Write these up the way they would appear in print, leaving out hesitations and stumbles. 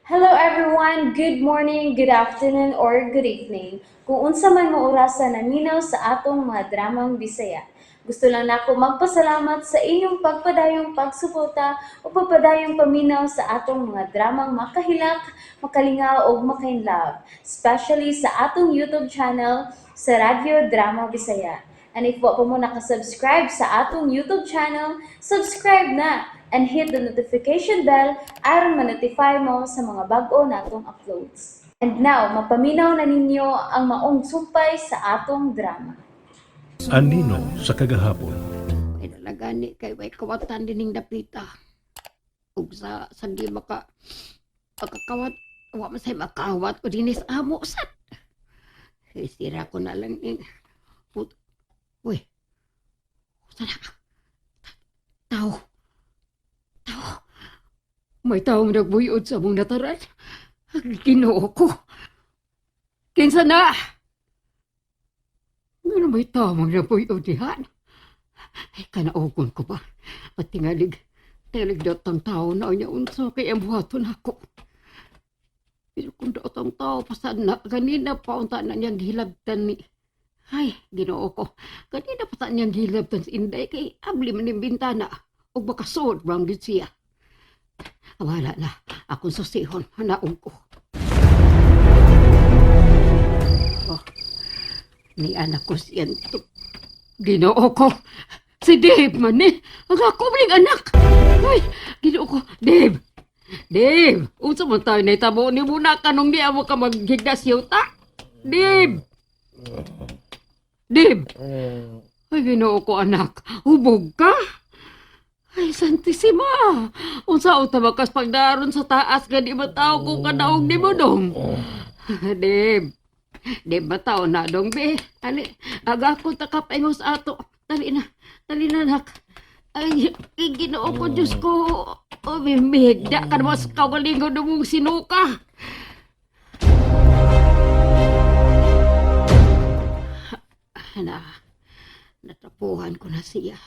Hello everyone! Good morning, good afternoon, or good evening. Kung unsa man mo orasa naminaw sa atong mga dramang Bisaya. Gusto lang nako magpasalamat sa inyong pagpadayong pagsuporta o pagpadayong paminaw sa atong mga dramang makahilak, makalingaw ug makainlove, especially sa atong YouTube channel sa Radyo Drama Bisaya. And if wa pa mo nakasubscribe sa atong YouTube channel, subscribe na and hit the notification bell aron ma-notify mo sa mga bag-o natong uploads. And now, mapaminaw na ninyo ang maong sumpay sa atong drama. Anino sa kagahapon. Ay nalagani kay way kawatan dining dapita. Ug sa di maka makakawat, wa man say makawat ko dinis amo sad. Eh, sira ko na lang ning put. Uy. Sana. Tao. Tao. May taong nagbuyod sa among nataran. Ginoo ko. Kinsa na? Ngano may taong nagbuyod dihan? Ay, kanaogon ko ba? Patingalig, tingalig datang tao na niya unsa kay ang buhaton ako. Pero kung datang tao pa na, ganina pa unta na niyang gihilabtan ni. Ay, Ginoo ko. Ganina pa sa niyang gihilabtan si Inday kay abli man ning bintana. Ug makasuod bang gid siya. Wala na. Akong susihon. Hanaog ko. Oh, ni anak ko siyan to. Ginoo ko. Si Dave man eh. Ang ako maning anak. Ay, Ginoo ko. Dave. Dave, unsa man tayo nahitabo ni muna kanong di amo ka maghigda siyuta? Dave. Dave. Ay, Ginoo ko anak. Hubog ka? Ay, Santisima. Unsa uta makas pagdaron sa taas nga di mataw kung kanaog ni mo dong. Dave. Di ba tao na dong be? Ali, aga ko ta kapaingos ato. Dali na, dali na nak. Ay, ay, Ginoo ko, Diyos ko. O, mihigda ka naman sa kagalingon na mong sinuka. Na, natapuhan ko na siya.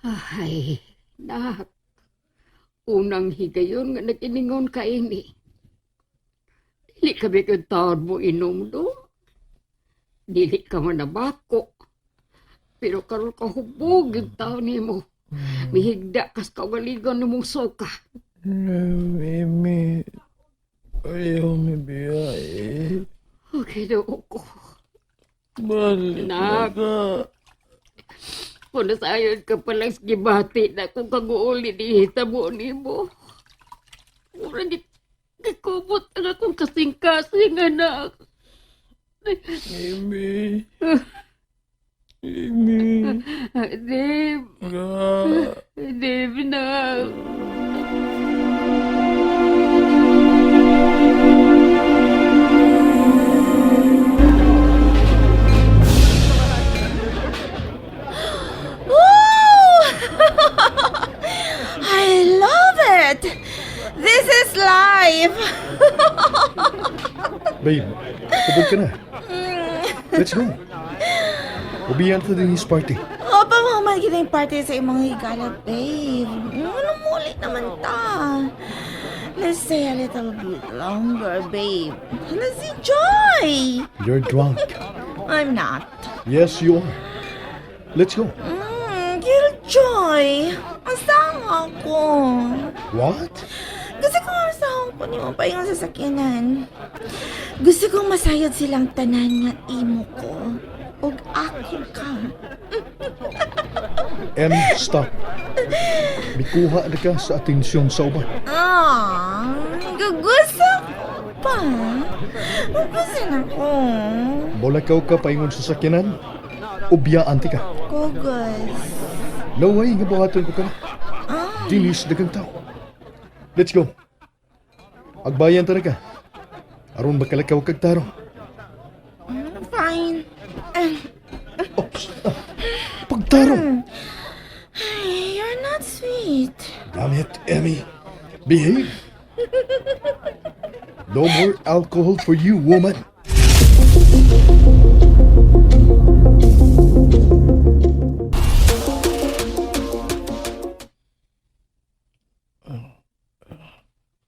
Ay, nak. Unang higayon nga nag-iningon ka ini. Dili ka bigyan taon mo inom do. Dili ka man nabako. Pero karon ka hubog yung taon nimo. Mihigda kas kawaligon nimong suka. Mimi, ayaw mi biyahe. Okay, Ginoo ko. Balik na Nak. ka. Kung nasayon ka palang sa gibati na kung kaguuli ni hitabo nimo. Mura gikubot ang akong kasing-kasing, anak. Mimi. Mimi. Dave, Ga. Dave na. Woo! I love it! This is life! Babe, hubog ka na. Let's go. Ubiyan ta din his party. O, pamahuman kita yung party sa imong higala, babe. Ano muli naman ta? Let's stay a little bit longer, babe. Let's enjoy! You're drunk. I'm not. Yes, you are. Let's go. Killjoy! Asawa ko. What? Gusto kong asawa ko nimo pa yung sasakyanan. Gusto kong masayod silang tanan nga imo ko. Ug ako ka. Emmy, stop. Mikuha na ka sa atensyon sa uban. Ah, gugusto ko pa. Gugusto na ko. Bolakaw ka paingon sa sakyanan. Ubiyaan ti ka. Gugus. Laway nga buhaton ko ka na. Dinis dagang tao. Let's go. Agbayan ta na ka. Aron makalakaw kag tarong. Fine. Oops. Ah, pagtarong. Ay, you're not sweet. Damn it, Emmy. Behave. No more alcohol for you, woman.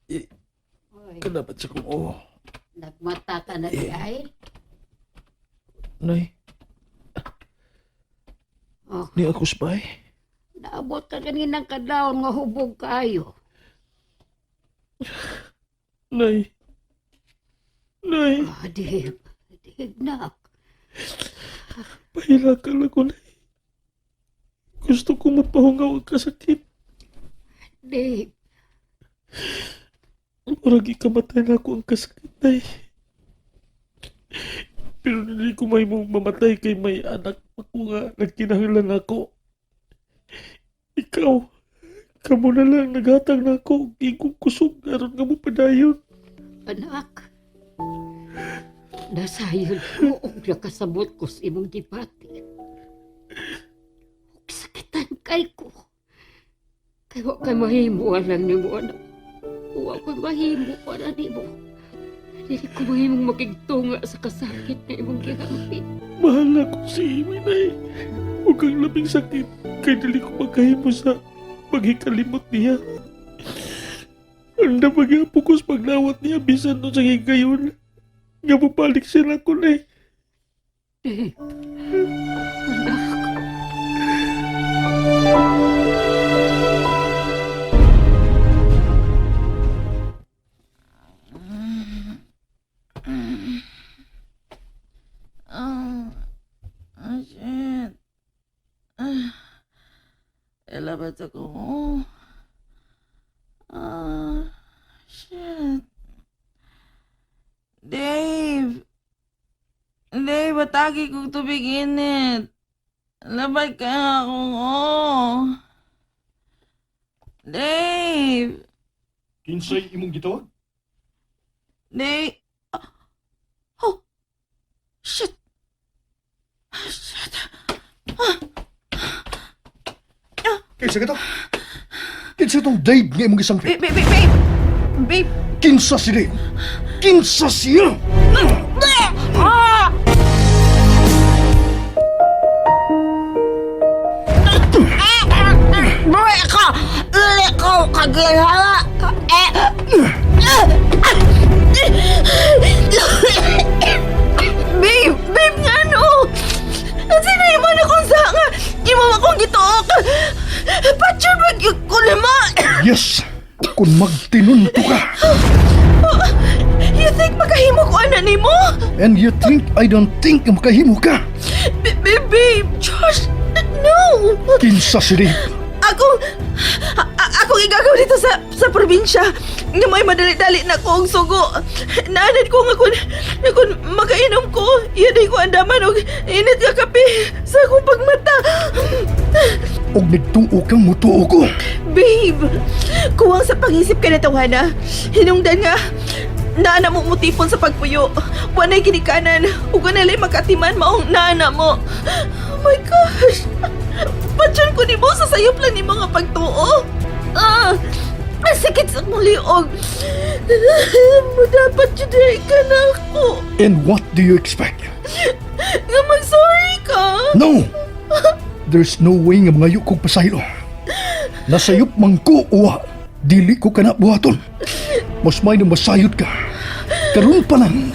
Oy, Kalabat sa kong oo. nagmata ka na di ay. Nay. Oh. Ni ako spy. Naabot ka kaninang kadlawon nga hubog kaayo. Nay. Nay. Ah, Dave. Dave, nak. Pahila ka lang ko, Nay. Gusto ko mapahungaw ang kasakit. Dave. Murag ikamatay na ako ang kasakit, Nay. Pero hindi ko may mong mamatay kay may anak ako nga nagkinahanglan ako. Ikaw, kamo na lang naghatag na ako og igong kusog aron nga mo padayon. Anak. Nasayon ko og nakasabot ko sa imong gibati. Og sakitan kay ko. Kay wa kay mahimo lang nimo anak. Wa ko'y mahimo para nimo. Dili ko mahimong makigtunga sa kasakit na imong gihampi. Mahal ako si Amy, Nay. Huwag kang labing sakit kay dili ko magkahimo sa paghikalimot niya. Ang namagyapo ko sa paglawat niya bisan no sa higayon. Nga mabalik siya na ako, Nay. Dave. Anak. Oh, oh shit. Ah, Ilabat ako. Ah, shit. Dave! Dave, atagi kong tubig init. Labay ka akong oh. Dave! Kinsay imong gitawag? Dave! Oh! Shit! Ah, shit! Kinsa ka to? Kinsa tong Dave nga imong gisangpit? Babe, babe, babe! Babe! Kinsa si Dave? Kinsa siya? Ah! Liko! Liko kagilhala! Eh! Babe! Babe nga no! Ang mo na kung saan nga! Imo akong gituok! Patyon mag kulima! Yes! Kung magtinunto ka! You think makahimo ko ana nimo? And you think I don't think nga makahimo ka? Babe, babe! Josh! No! Kinsa si Dave? Akong akong igagaw dito sa probinsya nga may madali-dali na ko og sugo. Naanad ko nga kun nga kun makainom ko, iyan ko andaman og init nga kape sa akong pagmata. Og nagtuo kang mutuo ko. Babe, kuwang sa pangisip ka na tawhana. Hinungdan nga naana mo mutipon sa pagpuyo. Wanay ginikanan ug walay makatiman maong naana mo. Oh my gosh. Patyon ko nimo sa sayop lang nimo nga pagtuo. Ah, ang sakit sa akong liog. Dapat jud ay ka na ako. And what do you expect? Nga mag-sorry ka. No! There's no way nga mga kog pasaylo. Nasayop man ko uwa. Dili ko kana buhaton. Mas may na masayod ka. Karon pa lang,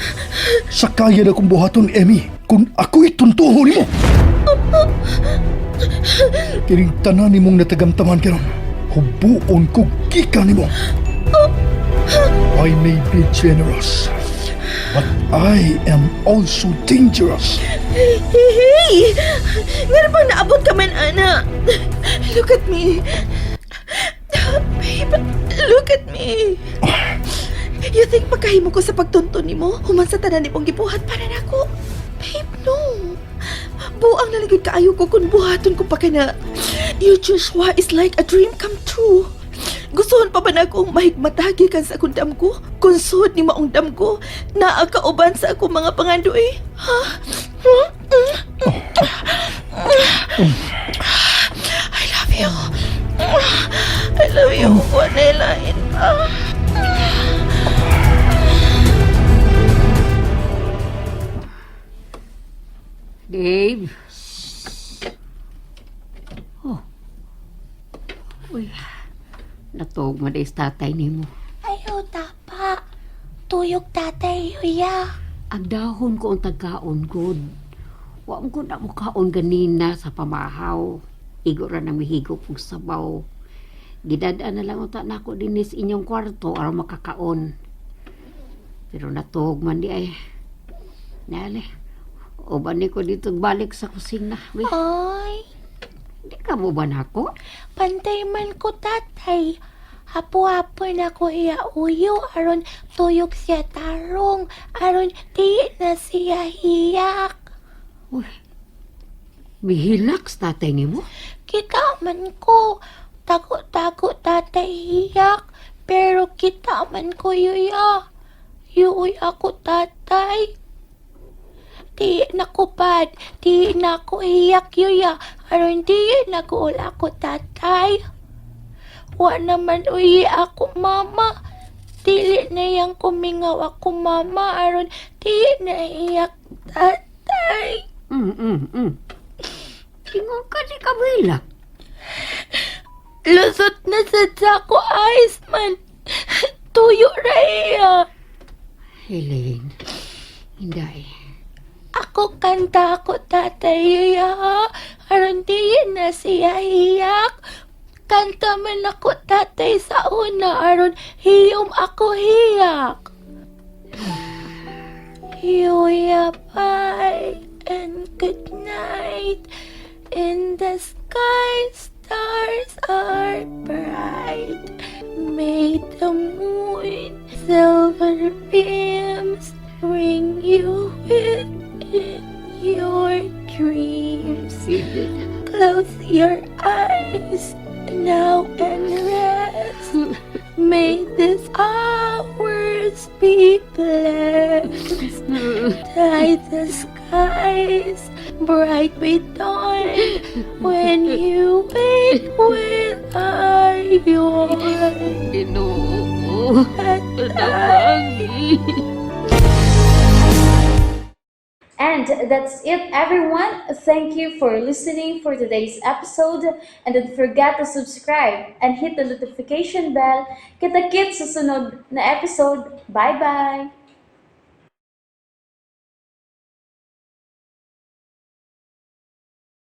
sa kaya na kong buhaton, Emmy, kung ako'y tuntuho nimo. Kining tanan nimong natagamtaman karon, hubuon ko gika nimo. I may be generous, but I am also dangerous. Hey, hey! Nga pang naabot ka man, Ana. Look at me. Babe, look at me. You think makahimo ko sa pagtunton nimo? Human sa tanan nimong gibuhat para nako. Babe, no. Buang naligid kaayo ko kung buhaton ko pa kana. Your Joshua is like a dream come true. Gustuhon pa ba na akong mahigmatagi kan sa akong damgo? Kung suod ni maong damgo, naa kauban sa akong mga pangandoy. Ha? Hmm? I love you. I love you. Wala lain pa. Dave. Oh. Uy. Natuog man sa tatay nimo. Ayaw, Tuyok, Tatay Yuya. Agdahon ko ang tagaon, good. Wa mo ko na mukaon ganina sa pamahaw. Igo ra na mihigop og sabaw. Gidad-an na lang unta nako dinhi sa inyong kwarto aron makakaon. Pero natuog man di ay. Nali. Uban ni ko dito balik sa kusina. Uy, Ay, di ka mo ba nako? pantay man ko, Tatay. Hapo-hapo na ko iya uyo aron tuyok siya tarong aron di na siya hiyak. Uy. Mihilaks tatay nimo? Kita man ko. Tago-tago, Tatay, hiyak. Pero kita man ko, Yuya. Yuoy ako, Tatay. Di na ko bad. Di na ko hiyak, Yuya. Aron di na ko ula ko, Tatay. Wa naman uyi ako, Mama. Dili na yang kumingaw ako, Mama. Aron di na iyak, Tatay. Ingon ka di ka mahilak. Lusot na sa ko, Ice man. Tuyo ra iya. Helene, hinday. Ako kanta ako, Tatay Yuya. Aron di na siya hiyak. Kanta man ako, Tatay, sa una. Aron hiyom ako hiyak. Yuya, bye and good night. In the sky, stars are bright. May the moon silver beams bring you within your dreams. Close your eyes now and rest. May these hours be blessed. Dye the skies bright with dawn. When you wake, will I yawn? Ginoo. Tatay. And that's it, everyone. Thank you for listening for today's episode. And don't forget to subscribe and hit the notification bell. Kita-kits sa sunod na episode. Bye-bye!